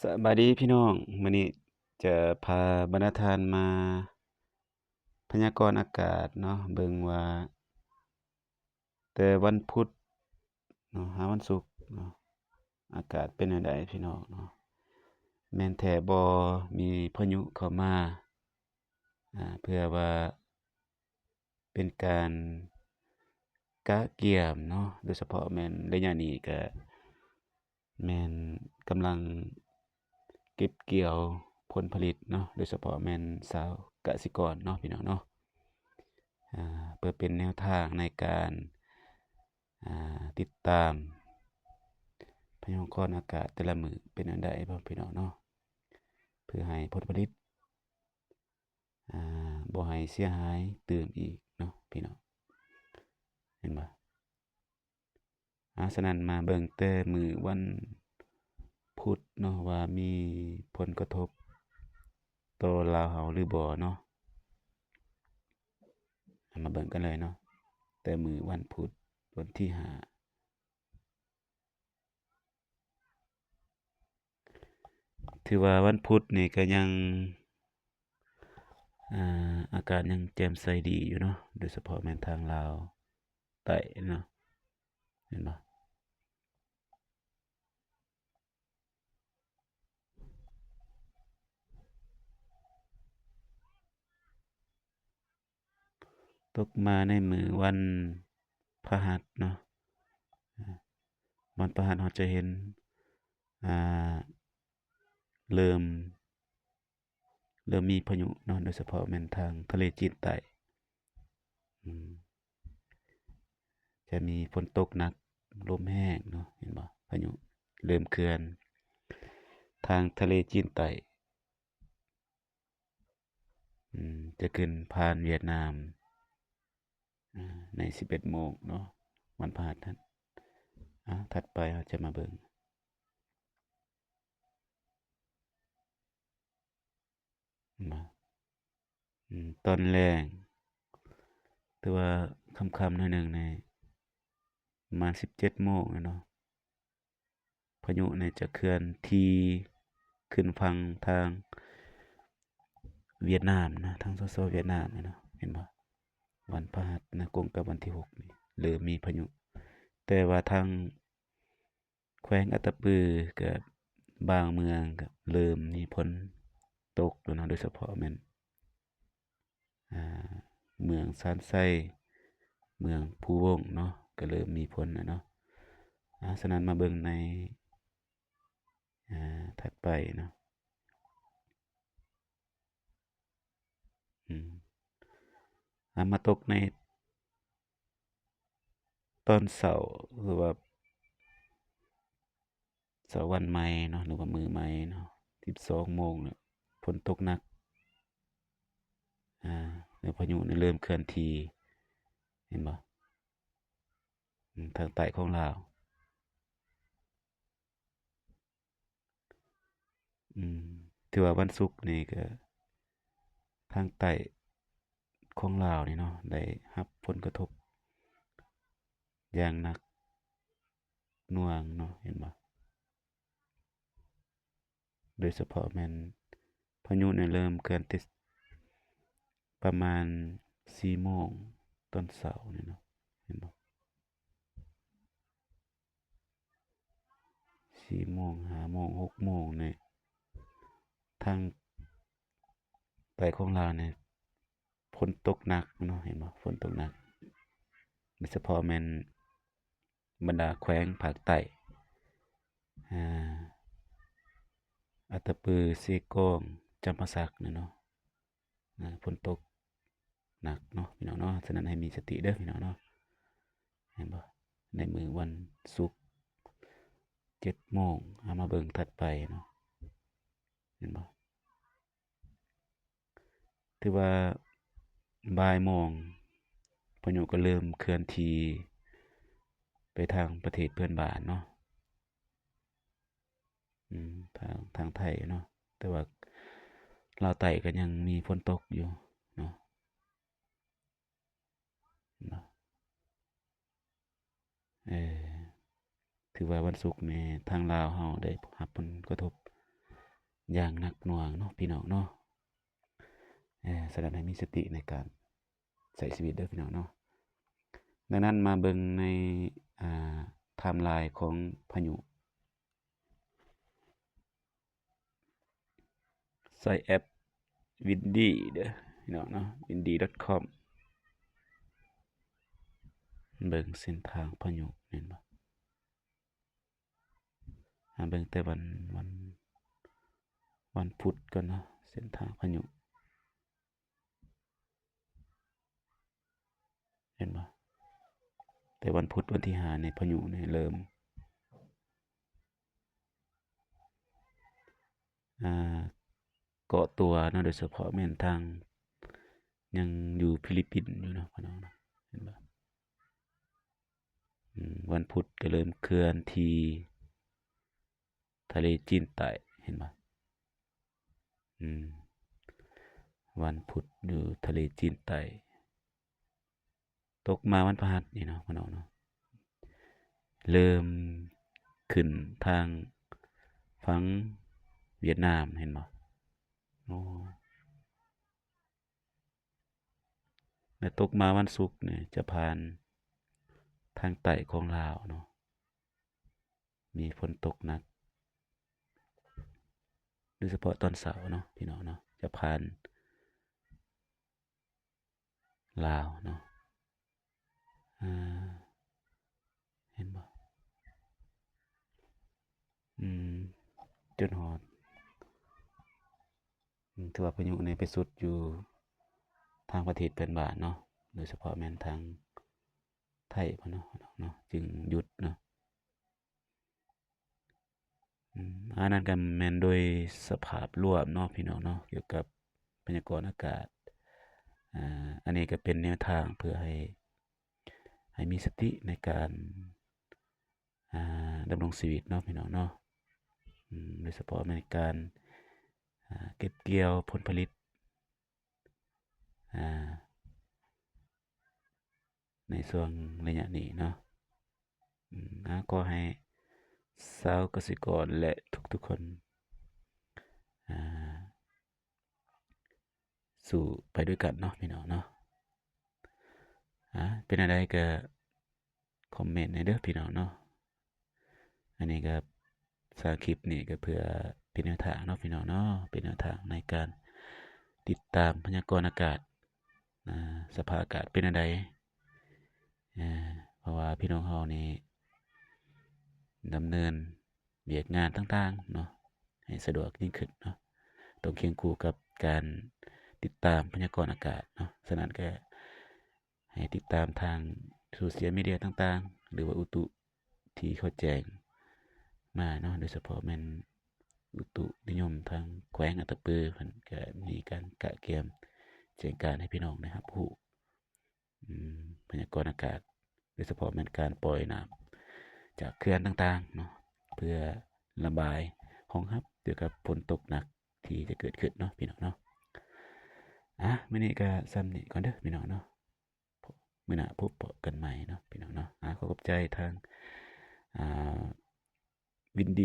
ສະບາຍດີພີ່ນ້ອງ, ມື້ນີ້ຈະພາບັນດາທ່ານມາພະຍາກອນອາກາດເນາະ, ເບິ່ງວ່າແຕ່ວັນພຸດເນາະ ຫາວັນສຸກເນາະ ອາກາດເປັນແນວໃດພີ່ນ້ອງເນາະ, ແມ່ນແທ້ບໍ່ ມີພາຍຸເຂົ້າມາ ອາ ເພື່ອວ່າ ເປັນການກະກຽມເນາະ, ໂດຍສະເພາະແມ່ນໄລຍະນີ້ກະແມ່ນກຳລັງເກັບກ່ຽວຜົນຜະລິດເນາະ, ໂດຍສະເພາະແມ່ນຊາວກະສິກອນເນາະ ພີ່ນ້ອງເນາະ, ອາ ເພື່ອເປັນແນວທາງໃນການ ອາ ຕິດຕາມພະຍາກອນອາກາດແຕ່ລະມື້ເປັນແນວໃດ ພີ່ນ້ອງເນາະ, ເພື່ອໃຫ້ຜົນຜະລິດ ອາ ບໍ່ໃຫ້ເສຍຫາຍຕື່ມອີກເນາະ ພີ່ນ້ອງ, ເຫັນບໍ່? ອາ ສະນັ້ນມາເບິ່ງແຕ່ມື້ວັນພຸດເນາະ ວ່າມີຜົນກະທົບຕໍ່ລາວເຮົາຫຼືບໍ່ເນາະ, ເຮົາມາເບິ່ງກັນເລີຍເນາະ, ແຕ່ມື້ວັນພຸດ ວັນທີຫ້າ ຖືວ່າວັນພຸດນີ້ກະຍັງ ອາ ອາກາດຍັງແຈ່ມໃສດີຢູ່ເນາະ, ໂດຍສະເພາະແມ່ນທາງລາວໃຕ້ເນາະ, ເຫັນບໍ່? ຕົກມາໃນມື້ວັນພະຫັດເນາະ, ວັນພະຫັດເຮົາຈະເຫັນ ອາ ເລີ່ມ ເລີ່ມມີພາຍຸເນາະ, ໂດຍສະເພາະແມ່ນທາງທະເລຈີນໃຕ້ ອາ ຈະມີຝົນຕົກໜັກ ລົມແຮງເນາະ, ເຫັນບໍ່? ພາຍຸເລີ່ມເຄື່ອນທາງທະເລຈີນໃຕ້ ອາ ຈະຂຶ້ນຜ່ານຫວຽດນາມ ອາ ໃນສິບເອັດໂມງເນາະ ວັນພະຫັດຫັ້ນ. ອາ ຖັດໄປເຮົາຈະມາເບິ່ງ ເຫັນບໍ່? ອາ ຕອນແລງ ຖືວ່າຄ່ຳໆໜ້ອຍໜຶ່ງນີ້ ປະມານສິບເຈັດໂມງແລ້ວເນາະ, ພາຍຸນີ້ຈະເຄື່ອນທີ່ຂຶ້ນຝັ່ງທາງຫວຽດນາມນະ, ທາງ ສສ ຫວຽດນາມນີ້ເນາະ, ເຫັນບໍ່? ວັນພະຫັດນະ ກົງກັບວັນທີຫົກນີ້ ເລີ່ມມີພາຍຸ, ແຕ່ວ່າທາງແຂວງອັດຕະປື ກະບາງເມືອງກະເລີ່ມມີຝົນຕົກແລ້ວເນາະ, ໂດຍສະເພາະແມ່ນ ອາ ເມືອງຊານໄຊ, ເມືອງພູວົງເນາະ ກະເລີ່ມມີຝົນແລ້ວເນາະ. ອາ ສະນັ້ນມາເບິ່ງໃນ ອາ ຖັດໄປເນາະ, ອາ ມາຕົກໃນຕອນເຊົ້າ ຫຼືວ່າ ເຊົ້າວັນໃໝ່ເນາະ ຫຼືວ່າມື້ໃໝ່ເນາະ ສິບສອງໂມງເນາະ ຝົນຕົກໜັກ ອາ ແລ້ວພາຍຸນີ້ເລີ່ມເຄື່ອນທີ່ ເຫັນບໍ່ ອາ ທາງໃຕ້ຂອງລາວ ອາ ຖືວ່າວັນສຸກນີ້ກະທາງໃຕ້ຂອງລາວນີ້ເນາະ ໄດ້ຮັບຜົນກະທົບຢ່າງໜັກໜ່ວງເນາະ ເຫັນບໍ່? ໂດຍສະເພາະແມ່ນພາຍຸນີ້ເລີ່ມເຄື່ອນທີ່ປະມານສີ່ໂມງຕອນເຊົ້ານີ້ເນາະ ເຫັນບໍ່? ສີ່ໂມງ ຫ້າໂມງ ຫົກໂມງນີ້ ທາງໃຕ້ຂອງລາວນີ້ ຝົນຕົກໜັກເນາະ ເຫັນບໍ່? ຝົນຕົກໜັກ ໂດຍສະເພາະແມ່ນບັນດາແຂວງພາກໃຕ້ ອາ ອັດຕະປື ເຊກອງ ຈຳປາສັກນີ້ເນາະ ອາ ຝົນຕົກໜັກເນາະ ພີ່ນ້ອງເນາະ. ສະນັ້ນໃຫ້ມີສະຕິເດີ ພີ່ນ້ອງເນາະ ເຫັນບໍ່? ໃນມື້ວັນສຸກ ເຈັດໂມງ ເຮົາມາເບິ່ງຖັດໄປເນາະ ເຫັນບໍ່? ຖືວ່າບ່າຍໂມງ ພາຍຸກໍເລີ່ມເຄື່ອນທີ່ໄປທາງປະເທດເພື່ອນບ້ານເນາະ ອືມ ທາງ ທາງໄທເນາະ ແຕ່ວ່າລາວໃຕ້ກໍຍັງມີຝົນຕົກຢູ່ເນາະ ເນາະ. ເອີ ຖືວ່າວັນສຸກນີ້ທາງລາວເຮົາໄດ້ຮັບຜົນກະທົບ ຢ່າງໜັກໜ່ວງເນາະ ພີ່ນ້ອງເນາະ. ເອີ ສະນັ້ນໃຫ້ມີສະຕິໃນການໃຊ້ຊີວິດເດີ ພີ່ນ້ອງເນາະ. ດັ່ງນັ້ນມາເບິ່ງໃນ ອ່າ ໄທມລາຍຂອງພາຍຸ ໃຊ້ແອັບ Windy ເດີພີ່ນ້ອງເນາະ windy.com ເບິ່ງເສັ້ນທາງພາຍຸ ເຫັນບໍ່? ຫາເບິ່ງແຕ່ວັນ ວັນ ວັນພຸດກ່ອນເນາະ ເສັ້ນທາງພາຍຸ ເຫັນບໍ່? ແຕ່ວັນພຸດວັນທີຫ້ານີ້ ພາຍຸນີ້ເລີ່ມ ອ່າ ເກາະຕົວເນາະ ໂດຍສະເພາະແມ່ນທາງ ຍັງຢູ່ຟີລິບປິນຢູ່ເນາະ ພີ່ນ້ອງເນາະ ເຫັນບໍ່? ອືມ ວັນພຸດກໍເລີ່ມເຄື່ອນທີ່ທະເລຈີນໃຕ້ ເຫັນບໍ່? ອືມ ວັນພຸດຢູ່ທະເລຈີນໃຕ້ ຕົກມາວັນພະຫັດນີ້ເນາະ ພີ່ນ້ອງເນາະ ເລີ່ມຂຶ້ນທາງຝັ່ງຫວຽດນາມ ເຫັນບໍ່? ໂອ້ ແລະ ຕົກມາວັນສຸກນີ້ຈະຜ່ານທາງໃຕ້ຂອງລາວເນາະ ມີຝົນຕົກໜັກ ໂດຍສະເພາະຕອນເຊົ້າເນາະ ພີ່ນ້ອງເນາະ ຈະຜ່ານລາວເນາະ. ອ່າ ເຫັນບໍ່? ອືມ ຈົນຮອດ ອືມ ຖືວ່າພາຍຸນີ້ໄປສຸດຢູ່ທາງປະເທດເພື່ອນບ້ານເນາະ ໂດຍສະເພາະແມ່ນທາງໄທພຸ້ນເນາະ ເນາະ ຈຶ່ງຢຸດເນາະ. ອືມ ອັນນັ້ນກໍແມ່ນໂດຍສະພາບລວມເນາະ ພີ່ນ້ອງເນາະ ກ່ຽວກັບພະຍາກອນອາກາດ. ອ່າ ອັນນີ້ກໍເປັນແນວທາງເພື່ອໃຫ້ ໃຫ້ມີສະຕິໃນການ ອ່າ ດຳລົງຊີວິດເນາະ ພີ່ນ້ອງເນາະ. ອືມ ໂດຍສະເພາະແມ່ນການ ອ່າ ເກັບກ່ຽວຜົນຜະລິດ ອ່າ ໃນຊ່ວງໄລຍະນີ້ເນາະ. ອືມ ອ່າ ຂໍໃຫ້ຊາວກະສິກອນ ແລະ ທຸກໆຄົນ ອ່າ ສູ້ໄປດ້ວຍກັນເນາະ ພີ່ນ້ອງເນາະ. ອ່າ ເປັນແນວໃດກໍຄອມເມັນໃຫ້ເດີ ພີ່ນ້ອງເນາະ. ອັນນີ້ກໍ ສ້າງຄລິບນີ້ກໍເພື່ອເປັນແນວທາງເນາະ ພີ່ນ້ອງເນາະ ເປັນແນວທາງໃນການຕິດຕາມພະຍາກອນອາກາດ ອ່າ ສະພາບອາກາດເປັນແນວໃດ. ເພາະວ່າພີ່ນ້ອງເຮົານີ້ດຳເນີນວຽກງານຕ່າງໆເນາະ ໃຫ້ສະດວກຍິ່ງຂຶ້ນເນາະ ຕ້ອງຄຽງຄູ່ກັບການຕິດຕາມພະຍາກອນອາກາດເນາະ. ສະນັ້ນກໍ ໃຫ້ຕິດຕາມທາງໂຊຊຽວມີເດຍຕ່າງໆ ຫຼືວ່າອຸຕຸທີ່ເຂົາແຈ້ງມາເນາະ ໂດຍສະເພາະແມ່ນອຸຕຸນິຍົມທາງແຂວງອັດຕະປື ເພິ່ນກະມີການກະກຽມແຈ້ງການໃຫ້ພີ່ນ້ອງໄດ້ຮັບຮູ້ ອືມ ພະຍາກອນອາກາດ ໂດຍສະເພາະແມ່ນການປ່ອຍນ້ຳຈາກເຂື່ອນຕ່າງໆເນາະ ເພື່ອລະບາຍຮອງຮັບກ່ຽວກັບຝົນຕົກໜັກທີ່ຈະເກີດຂຶ້ນເນາະ ພີ່ນ້ອງເນາະ. ອາ ມື້ນີ້ກະສ່ຳນີ້ກ່ອນເດີ ພີ່ນ້ອງເນາະ. ມື້ໜ້າພົບພໍ້ກັນໃໝ່ເນາະ ພີ່ນ້ອງເນາະ. ອາ ຂໍຂອບໃຈທາງ ອ່າ ວິນດີ